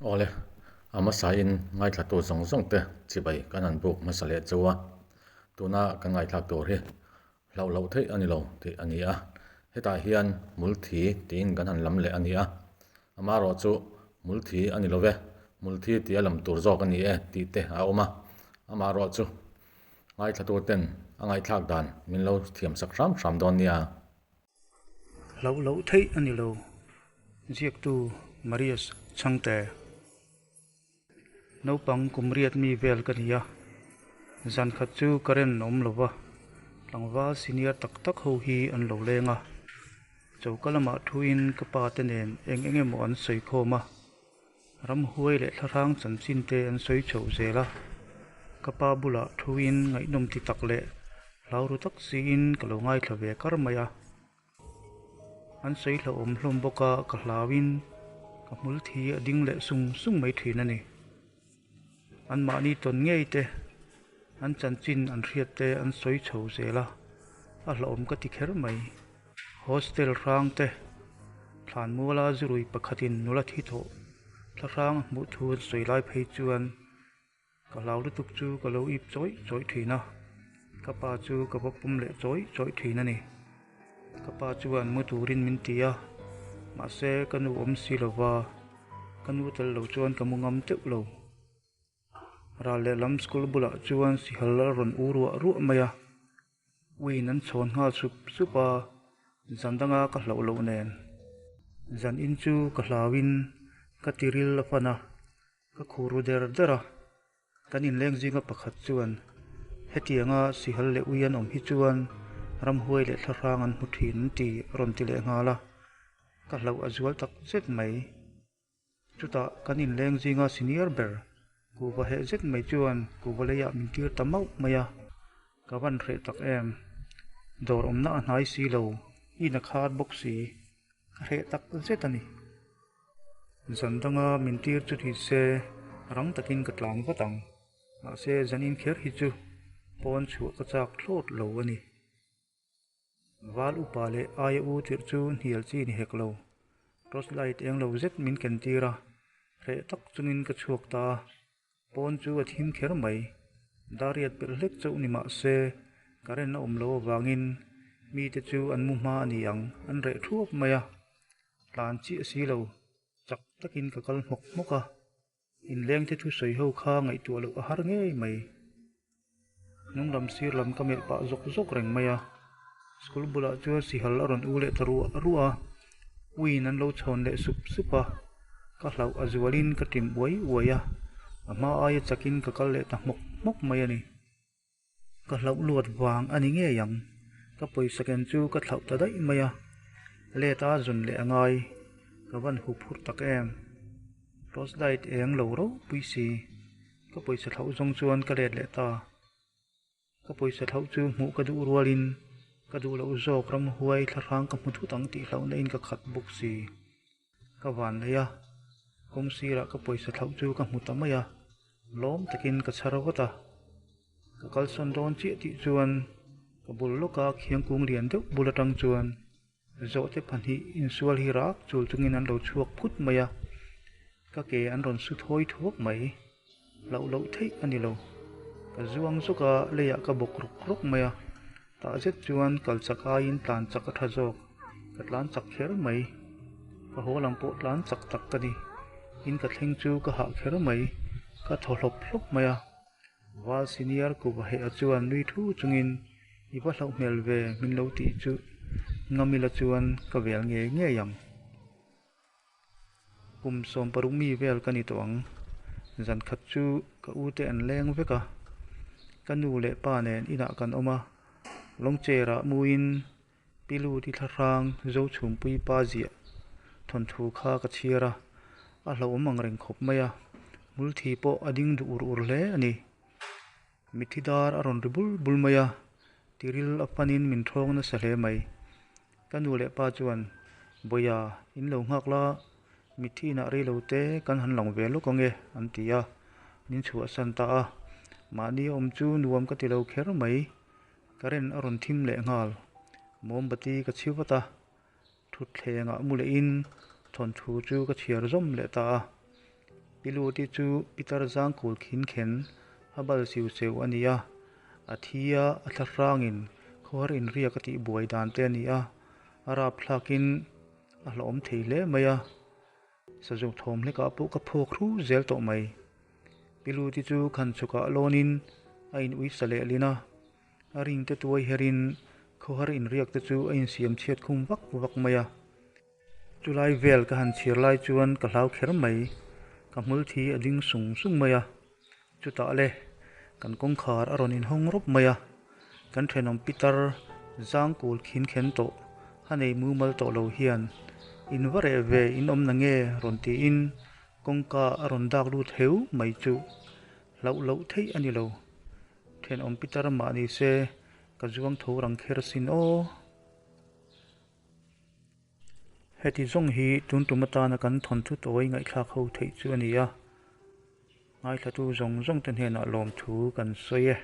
Awle, a hmasain ngaithlatu zawng zawng te chibai kan han buk hmasa leh chu a, tuna kan ngaithlak tur hi hlauh loh theih a ni lo tih a ni a, hetah hian hmulthi tiin kan han lam leh a ni a, amaherawh chu hmulthi a ni lo ve, hmulthi tia lam tur zawk a ni e tih te a awm a, amaherawh chu ngaithlatu ten a ngaihthlak dan min lo thiam sak hram hram dawn nia. Hlauh loh theih a ni lo, ziaktu Marius Chhangte. Naupang kum riat mi vel ka ni a, zan khat chu current a awm lo va, tlangval senior tak tak ho hi an lo leng a. Choka lamah thuin ka pa te nen eng eng emaw an sawi khawm a, ramhuai leh thlahrang chanchin te an sawi chho zel a. Ka pa bulah thuin ngaihnawm ti tak leh hlau ru tak siin ka lo ngaithla ve kar mai a. An sawi hlauhawm hlawm bawk a, ka hlauin ka hmul thi a ding leh sung sung mai thin a ni. Anmahni tawn ngei te, an chanchin an hriat te an sawi chho zel a, a hlauhawm ka ti kher mai. Hostel hrang te, thlanmuala zurui pakhatin nula thi thawh thlahrang a hmuh thu an sawi lai phei chuan Ka hlau lutuk chu ka lo ip chawih chawih thin a, ka pa chu ka va pawm leh chawih chawih thin a ni. Ka pa chuan mu turin min ti a, mahse ka nu awm si lo va, ka nu tel lo chuan ka mu ngam teuh lo. Ral lehlam school bulah chuan sihal a rawn u ruah ruah mai a, Uiin an chhawn nghal sup sup a, zan danga ka hlauh loh nen. Zan in chu ka hlauin ka tiril a fan a, ka khur ru der der a. Kan inleng zinga pakhat chuan hetianga sihal leh ui an awm hi chuan ramhuai leh thlahrang an hmu thin an ti a rawn ti leh nghal a, ka hlauh a zual tak zet mai. Chutah kan inleng zinga senior ber kuhva heh zet mai chuan kuhva leiah min tir ta mauh mai a, ka van hreh tak em. Dawr awmna a hnai si lo, in a khar bawk si, ka hreh tak zet a ni. Zan danga min tir chu ni se rang takin ka tlan vat ang, mahse zan in kher hi chu pawn chhuah ka chak thlawt lo a ni. Val upa leh aia u tirh chu hnial chi ni hek lo. Torch light eng lo zet min ken tir a, hreh tak chungin ka chhuak ta a. Pawn chu a thim kher mai. Dariat pelh hlek chauh ni mah se, current a awm lo avangin mite chu an mu hma a ni ang, an reh thuap mai a. Tlan chiah si lo, chak takin ka kal hmawk hmawk a. Inlengte thusawi ho kha ngaihtuah loh a har ngei mai. Hnung lam sir lam ka melh pah zawk zawk reng mai a. School bulah chuan sihal a rawn u leh ta ruah ruah a. Uiin an lo chhawn leh sup sup a. Ka hlauh a zualin ka ṭim uai uai a. A hma aia chakin ka kal leh ta hmawk hmawk mai a ni. Ka hlauh luat vang a ni ngei ang. Ka pawisa ken chu ka thlauh ta daih mai a. Let a zun leh a ngai. Ka van hup hur tak em. Torch light eng lo ropui si. Ka pawisa thlauh zawng chuan ka let leh ta. Ka pawisa thlauh chu hmuh ka duh rualin ka duh loh zawk ramhuai thlahrang ka hmu thut ang tih hlauhna in ka khat bawk si. Ka van nei a, kawng sirah ka pawisa thlauh chu ka hmu ta mai a, lawm takin ka chhar vat a. Ka kalsawn dawn chiah tih chuan ka bul lawka khiangkung lian deuh bul atang chuan Zawhte pahnih insual hi rak chul chungin an lo chhuak phut mai a, ka ke an rawn su thawi thuak mai. Hlauh loh theih a ni lo. Ka zuang zawk a, leiah ka bawk rawk rawk mai a, tah zet chuan kal chak aiin tlan chak a tha zawk. Ka tlan chak kher mai. Ka haw lam pawh tlan chak tak ka ni. In ka thleng chu ka hah kher mai. Ka thaw hlawp hlawp mai a. Val senior kuva heh chuan nui thu chungin i va hlauh hmel ve min lo tih chu Ngamila chuan ka vel ngei ngei ang. Kum 60 mi vel ka ni tawh ang. Zan khat chu ka u te an leng vek a. Ka nu leh pa nen inah kan awm a. Lawngcherah muin Pilu ti thlahrang Zochhumpui pa ziah thawnthu kha ka chhiar a, a hlauhawm ang reng khawp mai a, hmulthi pawh a ding duh ur ur hle a ni. Mitthi dar a rawn ri bul bul mai a, tiril a panin min thawng nasa hle mai. Ka nu leh pa chuan, Bawia, in lo nghak la, mitthi inah rei lo te kan han lang ve lawk ang e, an ti a, min chhuahsan ta a. Mahni awm chu nuam ka ti lo kher mai. Current a rawn thim leh nghal. Mombati ka chhi vat a, thutthlengah mu lehin thawnthu chu ka chhiar zawm leh ta a. Pi Luti chu pitar zangkul khin khen a bal siu seu a ni a, a thi a, a thlahrangin khawhar inriak a tih buai dan te a ni a, a rapthlakin a hlauhawm thei hle mai a, sazu thawm hlekah pawh ka phawk hru zel tawh mai. Pi Luti chu khan chhukah lawnin a in uisa leh lin a, a ring te tuai herin khawhar inriak te chu a insiam chhiat khum vak vak mai a. Chulai vel ka han chhir lai chuan ka hlau kher mai, ka hmul thi a ding sung sung mai a. Chutah le, kan kawngkhar a rawn inhawng rawp mai a, kan thenawm pitar zangkul khin khen tawh a nei mumal tawh lo hian in va reh ve in awm na nge rawn tiin kawngka a rawn dak lut heu mai chu hlauh loh theih a ni lo. Thenawm pitar mah ni se ka zuang tho rang kher sin aw. Heti zawng hi tun tum atana kan thawnthu tawi ngaihthlak ho theih chu a ni a, ngaithlatu zawng zawng te hnenah lawmthu kan sawi e.